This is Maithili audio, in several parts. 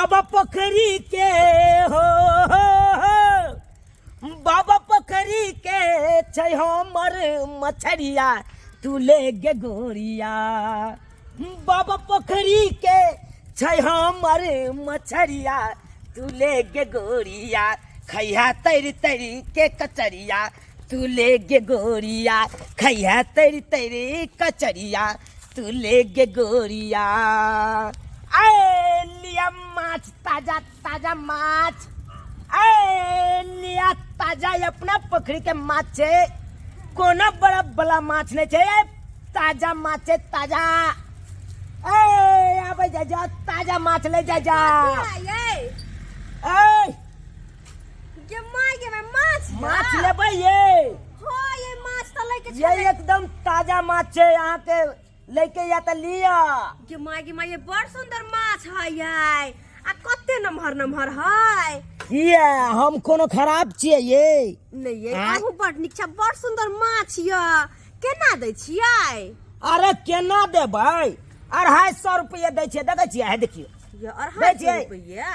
बाबा पोखरी के हो, हो, हो। बाबा पोखरी के छै हमर मछरिया तू ले गे गोरिया बाबा पोखरी के छै हमर मछरिया तू ले गे गोरिया खैहा तैर तैर के कचरिया तू ले गे गोरिया खैहा तैर तैर कचरिया तू ले गे गोरिया आए लिया माछ ताजा ताजा माछ आए लिया ताजा अपना पोखरी के माछ छै कोनो बड़ा बड़ा माछ नहीं छै ए, ताजा माछ छै ताजा ए आबै जा जा ताजा माछ ले जा जा ये ए गे माय गे माय माछ माछ लेबै ये हाँ ये माछ तऽ लैके ये छलै एकदम ताजा माछ छै अहाँ के लेके या तऽ लिअ गे माय गे माय ये बड़ सुंदर माछ है ये आ कते नमहर नमहर है किया हम कोनो खराब छियै ये नहीं ये आँय? अहूँ बड़ नीक छै बड़ सुंदर माछ यऽ केना दै छियै अरे केना देबै 250 रुपये दै छियै देखै छियै हे देखियौ ये अढ़ाई दै सौ छियै। रुपये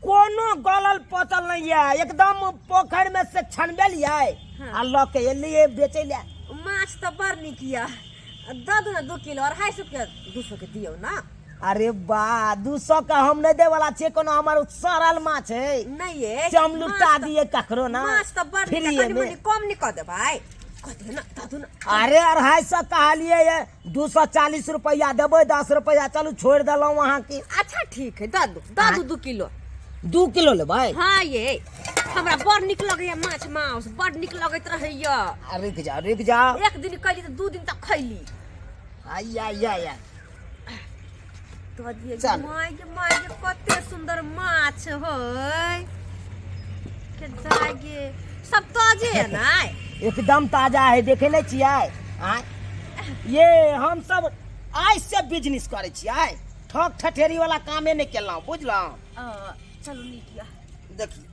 कोनो गलल पचल नहीं है एकदम पोखरि में से छनबेलियै हाँ। आ लऽ के एलियै बेचै लए माछ तऽ बड़ नीक यऽ दऽ दू ने 2 किलो 250 के 200 के दियौ ना अरे बा 200 के हम नहीं दे वाला छियै कोनो हमर सड़ल माछ है नहीं ये से हम लुटा माछ तऽ- दिए ककरो ना माछ तऽ बड़ नीक फ्रीये कनि में। मनि कम नहि कऽ देबै कऽ दियौ ना दऽ दू ना अरे 250 कहलियै ये 240 रुपैआ देबै 10 रुपैआ चलू छोड़ि देलहुँ अहाँके अच्छा ठीक है दऽ दू दऽ दू 2 किलो 2 किलो लेबै हाँ ये हमरा बड़ नीक लगैया माछ माउस बड़ नीक लगैत रहैया आ, रुकि जाओ रुकि जाओ एक दिन कैली तऽ 2 दिन तक खैली आइया आइया आइया दऽ दियै चल। माय गे माय गे कते सुंदर माछ होय के जागे सब ताजे है ना एकदम ताजा है देखे नहीं छियै आँय ये हम सब आइ से बिजनेस करै छियै ठक ठठेरी वाला कामे नहि केलहुँ बुझलहुँ चलू नीक यऽ देखियौ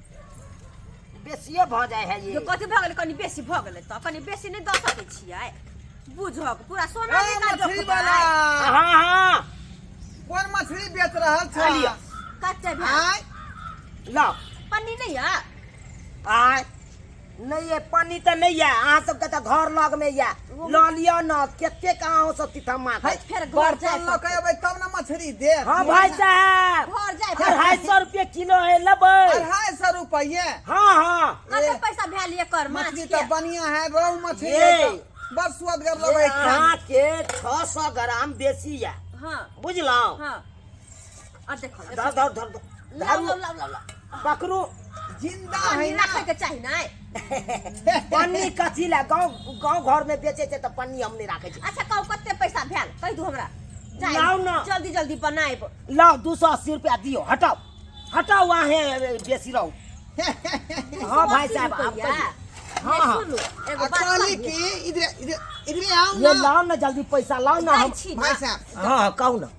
बेसिए भऽ जाइ है ये यो कथी भऽ गेलै कनि बेसी भऽ गेलै तऽ कनि बेसी नहि दऽ सकै छियै बुझक पूरा सोना ए, निकाल मछली वाला हाँ हाँ कोन मछली बेच रहल खा छ लिअ। कते भेल आय लाओ पन्नी नहि यऽ आय नहीं ये पानी तऽ नहीं ये अहाँ सबके तऽ घर लग में ये लऽ लिअ न कतेक अहाँ सब तिथम्मा है, फेर घर जाय बर्तन लऽ के अबै तब ने मछली देत हाँ भाई साहब घर जाय 250 रुपये किलो है लेबै 250 रुपये हाँ हाँ कते पैसा भेल एकर माछ मछली के तऽ बढ़िया है रोहू मछली ये। है तऽ बड़ सुअदगर लगै है खाय में। अहाँ के 600 ग्राम बेसी ये हाँ बुझलहुँ हाँ और देखो धर धर धर लाओ धरू लाओ लाओ लाओ लाओ पकड़ू जिंदा है पन्नी ना रखै के चाही नै पन्नी कथी लए गाँव गाँव घर में बेचै छै तऽ पन्नी हम नहि राखै छी अच्छा कहू कते पैसा भेल कहि दू हमरा जाय लाउ ना। जल्दी जल्दी बनायब लाओ 280 रुपया दियौ हटाओ हटाओ अहें बेसी रहू हाँ भाई साहब आप रुपैआ। कहियौ। हाँ हाँ सुनू एगो आ बात कहली कहियै। कि इधरे इधरे इधरे आउ ये ना लाओ ना जल्दी पैसा लाओ ना जाइ हम छी ना। भाई साहब हाँ हाँ कहू ना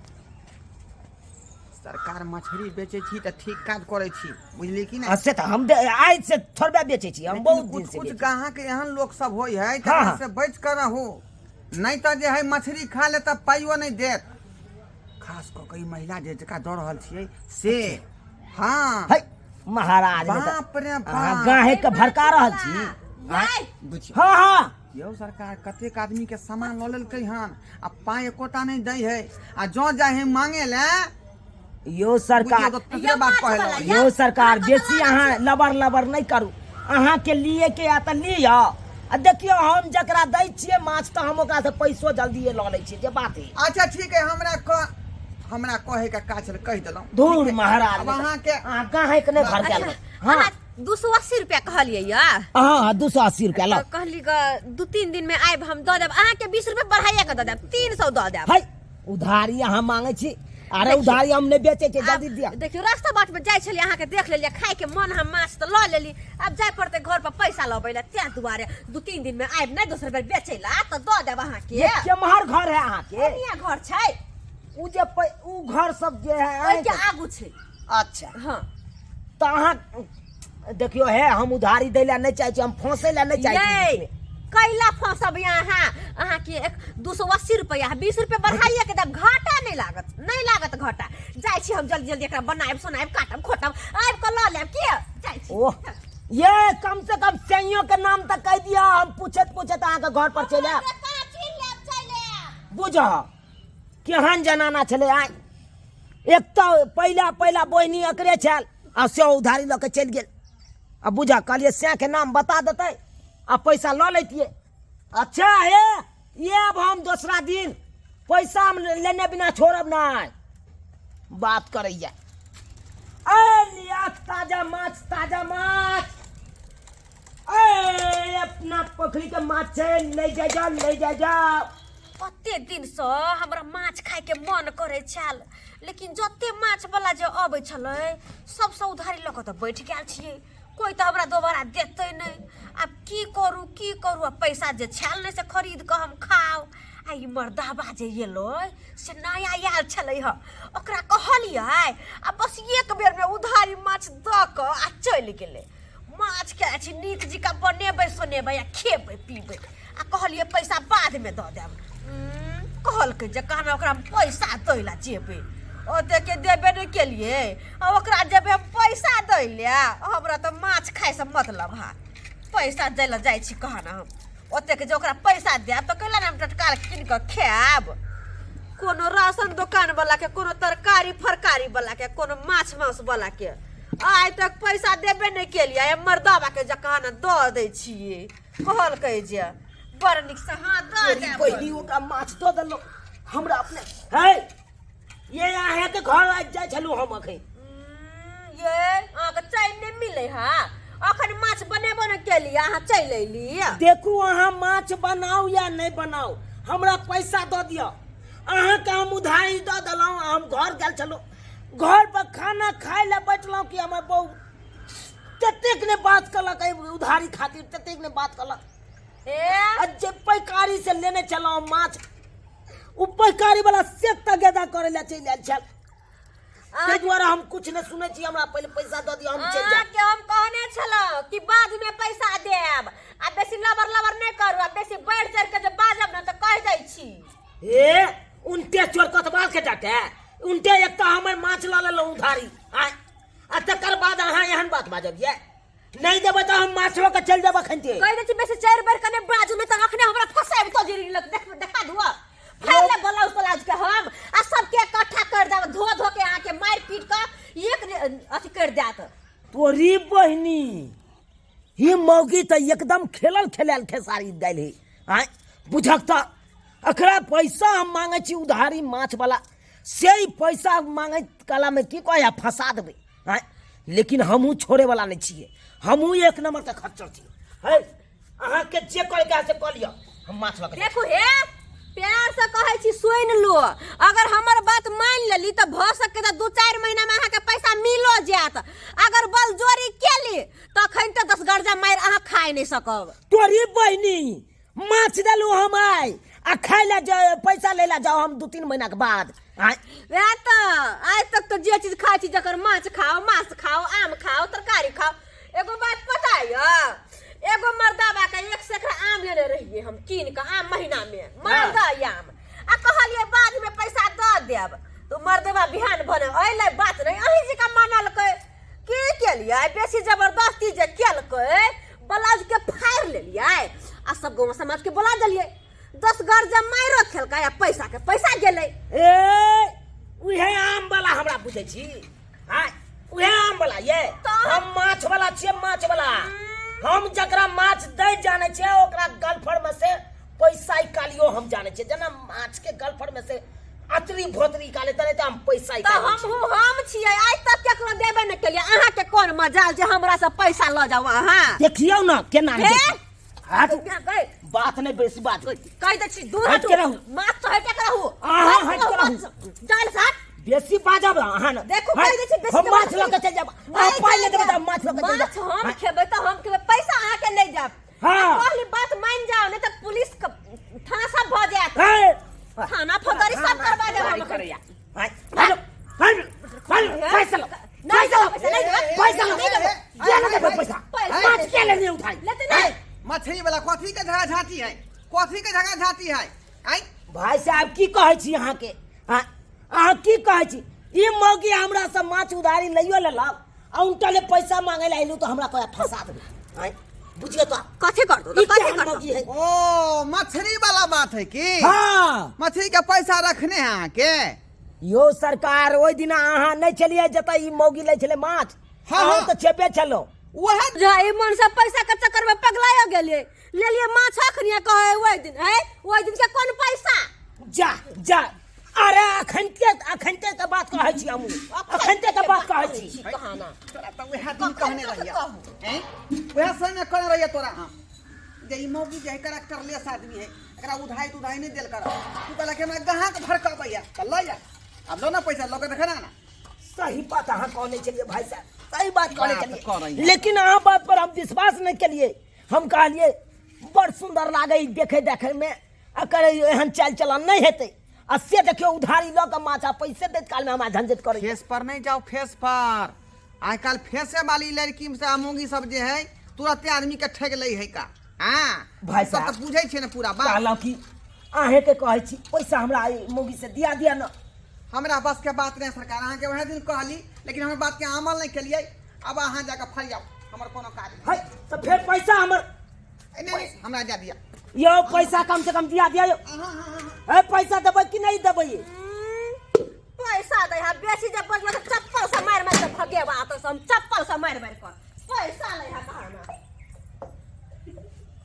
सरकार मछली बेचै छी तऽ ठीक काज करै छी बुझली कि हाँ, नहि से तऽ हम आइ से थोड़बे बेचै छी हम लेकिन बहुत दिन कुछ से कुछ बेचै छी। ग्राहक एहन लोक सब होइ है हाँ, तकरा हाँ। से बचि कऽ रहू नहि तऽ जे है मछली खा ले तऽ पाइयो नहि देत खास कऽ कऽ ई महिला जे जकरा दऽ रहल छियै से हाँ है महाराज ने तऽ बाप रे अहाँ बाप गाहे के भड़का रहल छी याय, बुझियौ हाँ हाँ यौ सरकार कतेक आदमी के सामान लऽ लेलकै हन आ पाइ एकोटा नहि दै है आ जँ जाइ है मांगे लए यो सरकार बुझियौ तऽ तेकरे बात माछ कहलहुँ वाला, यो सरकार बेसी अहाँ लबर लबर नहि करू अहाँके लिए के या तऽ लिअ आ देखियौ हम जकरा दै छियै माछ तऽ हम ओकरासँ पैसो जल्दिए लऽ लै छियै जे बात है अच्छा ठीक है हमरा कहे के काज छल कहि देलहुँ धूर ठीक है? महाराज अब अहाँके अहाँ गाहक नहि भड़कायल अच्छा, हाँ अहाँ 280 रुपया कहलियै यऽ हाँ हाँ 280 रुपया लाओ तऽ कहली ग 2-3 दिन में आबि हम दऽ देब अहाँके 20 रुपया बढ़ाइए के दऽ देब 300 दऽ देब है उधारी अहाँ मांगे छी अरे उधारी हम नहि बेचै छियै जल्दी दिअ देखियौ रास्ता बाट में जाइ छलियै अहाँके देख लेलियै खाय के मन हम माछ तऽ लऽ लेली आब जाय पड़तै घर पर पैसा लबै लए तें दुआरे 2-3 दिन में आबि नहि दोसर बेर बेचै लए तऽ दऽ देब अहाँके ये केम्हर घर है अहाँके कोनिया घर छै उ जे उ घर सब जे है ओहिके आगू छै अच्छा हाँ तऽ अहाँ देखियौ हे हम उधारी दै लए नहि चाहै छी हम फंसै लए नहि चाहै छी यै बीचमे। कैला फंसब अहाँ। अहाँके एक 280 रुपैआ, 20 रुपैआ बढ़ाइए के देब, घाटा नहि लागत, नहि लागत घाटा। जाइ छी हम जल्दी जल्दी, एकरा बनायब सोनायब, काटब खोटब, आबि कऽ लऽ लेब के जाइ छी। ओह ये कम से कम सैयो के नाम तक कह दिया, हम पूछत पूछत अहाँ के घर पर चलि आयब। कहाँ छीन लेब, चलि आयब। बुझ केहन जनाना छलै आइ। एक तऽ पहिला पहिला बहिनी एकरे छल आ से उधारी लऽ के चलि गेल। आ बुझ कहलियै सैं के नाम बता देतै आ पैसा लऽ लैतियै। अच्छा हे ये अब हम दोसरा दिन पैसा हम लेने बिना छोड़ब नहीं। बात करैया ए लिया ताजा माछ, ताजा माछ, ए अपना पोखरी के माछ छै, ले जा जा, ले जा जा। कते दिनसँ हमरा माछ खायके मन करै छल, लेकिन जते माछ वाला जे अबै छलै सबसँ उधारी लऽ कऽ तऽ बैठ गेल छियै, कोइ तऽ हमरा दोबारा देतै नहि। आब की करू की करू, आ पैसा जे छल नहि से खरीद कऽ हम खाउ। आ ई मर्दाबा जे एलै से नया आयल छलै हँ, ओकरा कहलियै आ बस एक बेरमे उधारी माछ दऽ कऽ आ चलि गेलै। माछके अछि नीक जकाँ बनेबै सोनेबै आ खेबै पीबै, आ कहलियै पैसा बादमे दऽ देब। कहलकै जे कहना ओकरा हम पैसा दै लए जेबै, ओतेके देबे नहि केलियै आ ओकरा जेबै हम पैसा दै लए। हमरा तऽ माछ खाइसँ मतलब है, पैसा दै लए जाइ छी कहना हम ओतेक जे ओकरा पैसा देब तऽ कैला ने हम टटकाल कीन कऽ खायब। कोनो राशन दोकान वाला के, कोनो तरकारी फरकारी वाला के, कोनो माछ मांस वाला के आइ तक पैसा देबे नहि केलियै, मर्दाबा के जकाँ ने दऽ दै छियै। कहलकै जे बड़ नीकसँ हाँ दऽ देब। पहिली ओकरा माछ दऽ देलहुँ हमरा अपने है ये अहाँके घर आबि जाइ छलहुँ हम अखन। ये अहाँके चैन नहि मिलै है, अखन माछ बनेबो नहि केलियै अहाँ चलि अयली। देखू अहाँ माछ बनाउ या नहि बनाउ, हमरा पैसा दऽ दिअ। अहाँके हम उधारी दऽ देलहुँ, हम घर गेल छलहुँ, घर पर खाना खाय लए बैठलहुँ कि हमर बहू ततेक ने बात कलक एहि उधारी खातिर, ततेक ने बात कलक। ए आ जे पैकारी से लेने छलहुँ माछ, ओ पैकारी वाला से तगेदा करे लए चलि आयल छल। ताहि दुआरे हम कुछ नहि सुनै छी, हमरा पहिले पैसा दऽ दिअ हम चलि जायब। अहाँके हम कहने छलहुँ कि बादमे पैसा देब, आ बेसी लबर लबर नहि करू, आ बेसी बढ़ि चढ़ि कऽ जे बाजब ने तऽ कहि दै छी। हे उनटे चोर कतबाल के डाटे, उनटे एक तऽ हमर माछ लऽ लेलहुँ उधारी आँय, आ तकर बाद अहाँ एहन बात बाजब ये नहीं देबै तऽ हम माछ लऽ कऽ चलि जायब अखन ते। कहि दै छी बेसी चारि बेर कने बाजू नहि तऽ अखने हमरा फसायब तो जीरी लग देख देखा दुआ फाड़ि ले ब्लाउज तलाउज के हम आ सबके इकट्ठा कर देब, धो धो के अहाँके मारि पीट कऽ एक अथी कर देत। तोरी बहिनी ही मौगी तऽ एकदम खेलल खेलायल खेसारी दालि है आँय। बुझक तऽ एकरा पैसा हम मांगै छी उधारी माछ वाला, से ही पैसा मांगै कला में की कहै फंसा देबै आँय। लेकिन हमहूँ छोड़े वाला नहीं छियै, हमहूँ एक नंबर के खच्चर छियै। है अहाँके जे करैके है से कऽ लिअ, हम माछ लऽ कऽ देखू हे प्यार से कहै छी सुनि लो, अगर हमर बात मान लेली तऽ भऽ सके तऽ 2-4 महीना में अहाँके पैसा मिलो जायत, अगर बलजोरी केली तखन तऽ 10 गर्जा मारि अहाँ खाइ नहि सकब। तोरी बहिनी माछ देलहुँ हम आइ आ खाइ लए पैसा लै लए जाउ हम 2-3 महीना के बाद। आँय। वएह तऽ आइ तक तऽ जे चीज खाइ छी जकर माछ खाओ, मांस खाओ, आम खाओ, तरकारी खाओ। एगो बात पता यऽ, एगो मर्दाबा के 1 सेकड़ा आम लेने रहियै हम कीन कऽ आम महीना में, मालदह आम, आ कहलियै बाद में पैसा दऽ देब, तऽ मर्दबा बिहान भने अयलै बात नहि अहीं जकाँ मानलकै। की केलियै बेसी जबरदस्ती जे केलकै ब्लाउज के फाड़ि लेलियै आ सब गाँव समाज के बोला देलियै, 10 गर्जा मारियो खेलकै आ पैसा के पैसा गेलै। ए उहे आम वाला हमरा बुझै छी आँय, उहे आम वाला ये तऽ हम माछ वाला छियै, माछ वाला। हम जकरा माछ दै जानै छियै ओकरा गलफर में से पैसा निकालियो हम जानै छियै, जेना माछ के गलफर में से अतरी भोतरी निकाले तने तऽ हम पैसा तऽ निकालै छियै। हमहूँ हम छियै आइ तक केकरो देबे नहि केलियै, अहाँके कोन मजाल जे हमरा से पैसा लऽ जाउ अहाँ। देखियौ ने केना हे? हेतै। हट। कहि बात नहि बेसी बात। दै छी दूर हटि के रहू। माछ से हटि के रहू। अहाँ हटि के रहू। जाल से हट। बेसी बाजब अहाँ ने। देखू, हट। कहि दै छी बेसी हम माछ लऽ जबरदस्ती। कऽ चलि जायब। अहाँ नहि पाइ नहि देबै जायब। तऽ हम माछ लऽ कऽ चलि माछ जायब। हम खेबै तऽ हम खेबै, पैसा अहाँके नहि जायब। हाँ। कहली बात मान जाओ नहीं तऽ पुलिस के थाना सब भऽ जायत। हे। थाना फौजदारी सब करवा देब हम। करैया। हट, हट, हट, हट, पैसा लो। नहीं, पैसा लो। पैसा नहीं देबै। पैसा लो। नहीं देबै। जे नहीं देबै पैसा। पैसा माछ के लेने उठाई। लेते नहीं। मछली वाला वाला कथी के झगड़ा झांटी है, कथी के झगड़ा झांटी है? आय भाई साहब, की कहै छी अहाँके? आँय, अहाँ की कहै छी? ई मौगी हमरा से माछ उधारी लैयो लेलक आ उनटले पैसा मांगे ला अयलू तऽ हमरा कहै फंसा देबै। आँय, बुझियौ तऽ। कथी कर दो? ई कथी केहन कर दो? मौगी है? ओ मछली वाला बात है की? हाँ। मछली के पैसा रखने है अहाँके? यो सरकार, ओहि दिना अहाँ नहि छलियै जतऽ ई मौगी लै छलै माछ। हाँ, अहाँ हाँ। तऽ छेबे छलहुँ। वएह जा, ई मन से पैसा के चक्कर में पगलायो गेलिए, लेलिए माछ अखनी कहे ओहि दिन है, ओहि दिन के कोन पैसा? जा जा, अरे अखनते के बात कहै छी हमहूँ, अखनते के बात कहै छी। कहाना। तोरा तऽ वएह दिन कहने रहिया। कहू? हैं, वएह समय कहने रहिया तोरा हम जे ई मौगी जे है करेक्टरलेस आदमी है, एकरा उधाई तुधाई नहीं देल कर। तू कहला कि हमरा ग्राहक भड़कबैया, तऽ लऽ जा, आब लो ना पैसा, लऽ के देखे ना ना। सही बात अहाँ कहने छलियै भाई साहब, सही बात कहने बात छलियै। करैया। लेकिन अहाँ बात पर हम विश्वास नहि केलियै। हम कहलियै बड़ सुंदर लागै देखे देखे में, अकर एहन चालि चलन नहि हेतै, आ से देखियौ उधारी लऽ कऽ माछ आ पैसे दैत कालमे हमरा झंझट करै। फेस पर नहीं जाओ, फेस पर। आइ काल्हि फेसे वाली लड़की से मौगी सब जे है तुरते आदमी के ठेक लै है का। हाँ भाई सब साहब। तऽ बुझै छियै ने पूरा बात। कहलहुँ कि अहेँके कहै छी, पैसा हमरा एहि मौगी से दिया दिया न। हमरा बस के बात नहीं सरकार, अहाँके वएह दिन कहली लेकिन हमर बात के अमल नहीं केलियै। अब अहाँ जाके फरियाउ, हमर कोनो काज नहीं। है तऽ फेर पैसा हमर ए, नहीं, नहीं, हमरा जा दिया। यौ, पैसा कम से कम दिया दिया यौ। अहाँ हाँ हाँ। है, पैसा देबै कि नहीं देबै? पैसा दे हा, बेसी जब बजल तऽ चप्पल से मारि मारि के भगेबा, तऽ हम चप्पल से मारि मारि कऽ पैसा ले हा कहाना।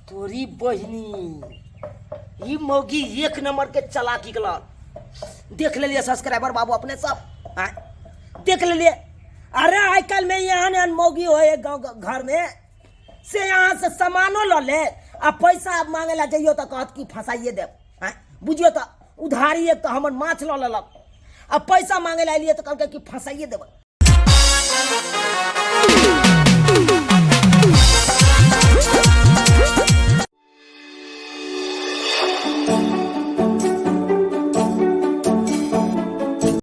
तोरी बहिनी, ई मौगी एक नंबर के चलाकी कलर। देख लेलिए सब्सक्राइबर बाबू अपने सब, आँय? देख लेलिए। अरे आइ काल्हि में एहन एहन मौगी होए गाँव घर में से यहाँ से सामानो लऽ ले आ पैसा आब मांगे ला जइयो तऽ कहत कि फंसाइए देब। आँय, बुझियौ तऽ उधारी एक तऽ हमर माछ लऽ लेलक आ पैसा मांगे ला एलियै तऽ कहलकै कि फंसाइए देबै।